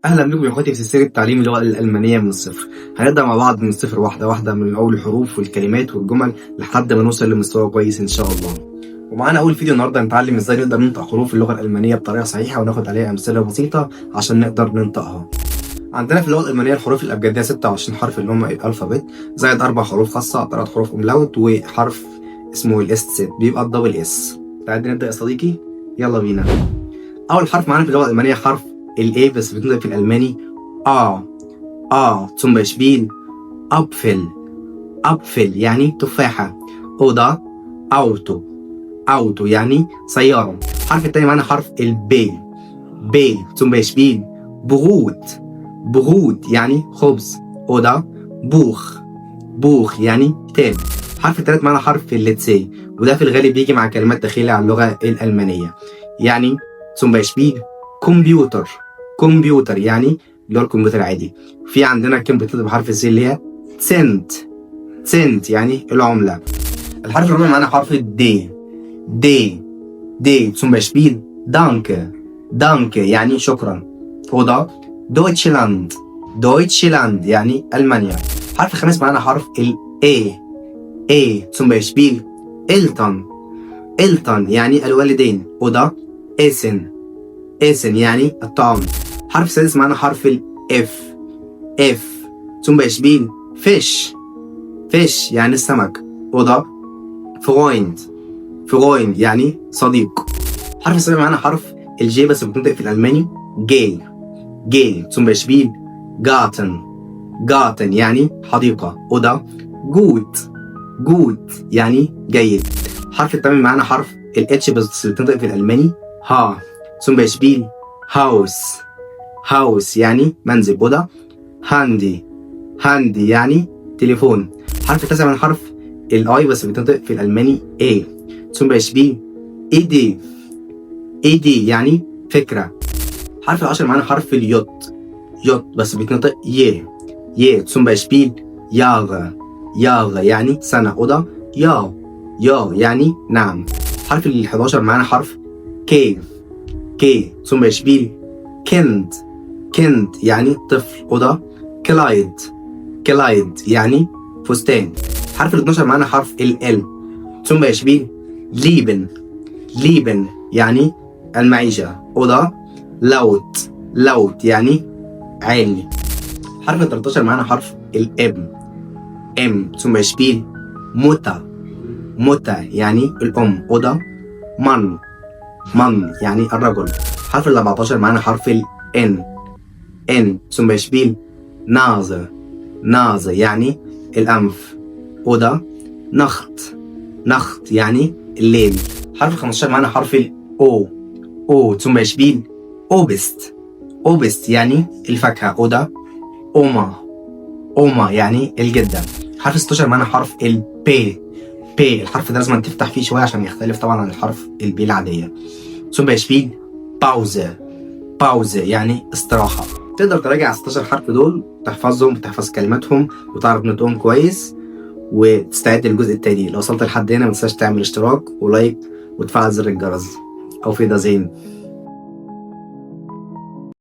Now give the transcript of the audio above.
اهلا بكم يا اخواتي في سلسلة تعليم اللغة الالمانية من الصفر. هنبدا مع بعض من الصفر واحدة واحدة، من اول الحروف والكلمات والجمل لحد ما نوصل لمستوى كويس ان شاء الله. ومعانا اول فيديو النهارده هنتعلم ازاي نقدر ننطق حروف اللغة الالمانية بطريقة صحيحه، وناخد عليها امثلة بسيطة عشان نقدر ننطقها. عندنا في اللغة الالمانية الحروف الابجدية 26 حرف اللي هم ال alphabet، زائد اربع حروف خاصه، ثلاث حروف Umlaut وحرف اسمه ال Eszett، بيبقى ال double S. تعال نبدا يا صديقي، يلا بينا. اول حرف معانا في اللغة الالمانية حرف ال A، بس بتنطق في الالماني آ آ. zum Beispiel Apfel، Apfel يعني تفاحة، oder Auto، Auto يعني سيارة. الحرف التاني معانا حرف ال B، B zum Beispiel Brot، Brot يعني خبز، oder Buch، Buch يعني كتاب. الحرف التالت معانا حرف ال C، وده في الغالب بيجي مع كلمات دخيلة على اللغة الألمانية، يعني zum Beispiel Computer، Computer يعني اللي هو الكمبيوتر العادي. في عندنا كلمة بتبدأ بحرف ال C اللي هي Cent، Cent يعني العملة. الحرف الرابع معانا حرف ال D، D، D zum Beispiel Danke، Danke يعني شكرا، oder Deutschland، Deutschland يعني ألمانيا. الحرف الخامس معانا حرف ال E، E zum Beispiel Eltern، Eltern يعني الوالدين، oder Essen، Essen يعني الطعام. الحرف السادس معانا حرف ال F، F zum Beispiel Fisch، Fisch يعني السمك، oder Freund، Freund يعني صديق. الحرف السابع معانا حرف ال G، بس بتنطق في الألماني G، G zum Beispiel Garten، Garten يعني حديقة، oder gut، gut يعني جيد. الحرف الثامن معانا حرف ال H، بس بتنطق في الألماني ها. zum Beispiel Haus، Haus يعني منزل، oder Handy، Handy يعني تليفون. الحرف التاسع من حرف ال I، بس بتنطق في الالماني A. zum Beispiel Idee، Idee يعني فكرة. الحرف العاشر معانا حرف ال J، J بس بيتنطق ي ي. zum Beispiel Jahre، Jahre يعني سنة، oder Ja، Ja يعني نعم. الحرف ال 11 معانا حرف K، K zum Beispiel Kind، Kind يعني طفل، oder Kleid، Kleid يعني فستان. الحرف ال 12 معانا حرف ال L، zum Beispiel Leben، Leben يعني المعيشة، oder laut، laut يعني عالي. الحرف ال 13 معانا حرف ال M، M zum Beispiel Mutter، Mutter يعني الأم، oder Mann، Mann يعني الرجل. الحرف ال 14 معانا حرف ال N، N zum Beispiel Nase، Nase يعني الأنف، oder Nacht، Nacht يعني الليل. حرف ال 15 معانا حرف ال O، O zum Beispiel Obst، Obst يعني الفاكهة، oder Oma، Oma يعني الجدة. حرف 16 معانا حرف ال P، P الحرف ده لازم تفتح فيه شوية عشان يختلف طبعا عن الحرف ال B العادية. zum Beispiel Pause، Pause يعني استراحة. تقدر تراجع 16 حرف دول، تحفظهم، تحفظ كلماتهم وتعرف نطقهم كويس، وتستعد للجزء التاني. لو وصلت لحد هنا ما تنساش تعمل اشتراك و like وتفعل زر الجرس. Auf Wiedersehen.